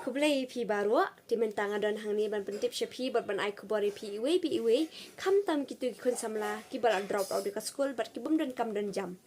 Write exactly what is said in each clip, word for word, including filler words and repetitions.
Khublei ïa phi baroh, te mynta nga don hangne ban pyntip sha phi bad ban ai khubor ïa phi iwei pa iwei, khamtam kito ki khun samla kiba la drop out ïa ka skul bad ki bym don kam don jam.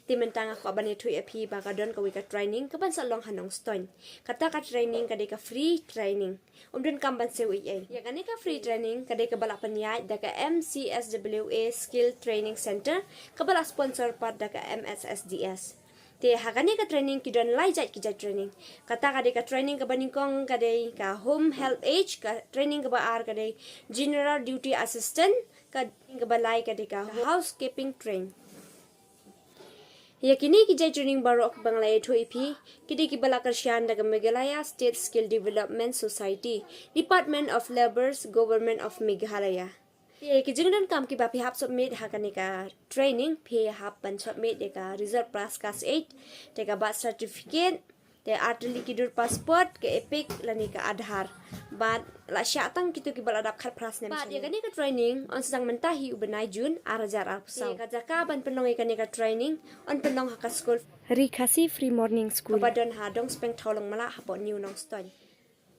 Te mynta nga kwah ban ïathuh ïa phi ba ka don kawei ka training kaban sa long ha Nongstoiñ. Kata ka training ka dei ka free training. Ym don kam ban siew ei ei. Ïa kane ka free training ka dei kaba la pynïaid da ka M C S W A Skill Training Center, kaba la sponsor pat da ka M S S D S. Te ha kane ka training ki don lai jait ki jait training. Kata ka dei ka training kaba nyngkong ka dei ka Home Help Aide, ka training kaba ar ka dei General Duty Assistant, ka training kaba lai ka dei ka Housekeeping Train. Ïa kine ki jait training baroh kiba nga la ïathuh ïa phi, ki dei kiba la kyrshan da ka Meghalaya State Skill Development Society, Department of Labour, Government of Meghalaya. Te ki jingdonkam kiba phi hap submit ha kane ka training, phi hap ban submit ïa ka result pass class eight, te ka birth certificate, te artylli ki dur passport, ka EPIC lane ka Aadhaar. Bad la shah tang kito kiba la dap khatphra snem. Bad ïa kane ka training yn sa sdang mynta hi u bnai June ar hajar arphew saw. Te ka jaka ban pynlong ïa kane ka training yn pynlong ha ka skul Ri Khasi Free Morning School, kaba don ha Dong Speng Thawlong Mala hapoh New Nongstoiñ.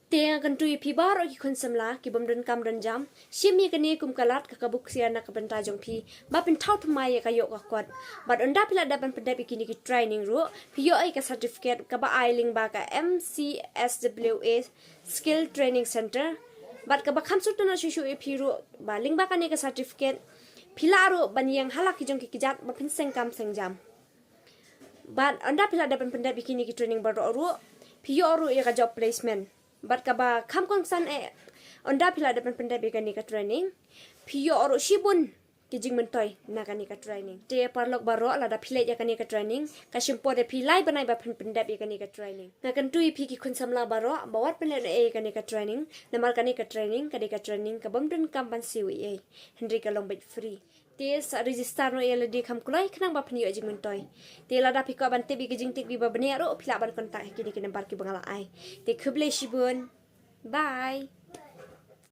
Te nga kyntu ïa phi baroh ki khun samla ki bym don kam don jam, shim ïa kane kum ka lad ka kabu ksiar na ka bynta jong phi, ba phin thaw thymmai ïa ka ïoh ka kot. Bad ynda phi la dep ban pyndep ïa kine ki training ruh, phi ïoh ïa ka certificate kaba ai lyngba ka M C S W A Skill Training Center. Bad kaba kham sngewtynnat shuh shuh ïa phi ruh ba lyngba kane ka certificate phi lah ruh ban ïeng ha la ki jong ki kjat ba phin seng kam seng jam. Bad ynda phi la dep ban pyndep ïa kine ki training baroh ruh, phi ïoh ruh ïa ka job placement. Bad kaba kham kongsan eh, ynda phi la dep ban pyndep ïa kane ka training, phi ïoh ruh shibun ki jingmyntoi na kane ka training. Te paralok baroh, lada phi leit ïa kane ka training, ka shim por ïa phi lai bnai ba phin pyndep ïa kane ka training. Nga kyntu ïa phi ki khun samla baroh ba wat pynleit noh ïa kane ka training, namar kane ka training ka dei ka training ka bym don kam ban siew ei ei, hynrei ka long beit free. Te sa register noh ïa lade kham kloi khnang ba phin ïoh jingmyntoi. Te lada phi kwah ban tip ïa ki jingtip kiba bniah ruh, phi lah ban contact ha kine ki number kiba nga la ai. Te khublei shibun. Bye.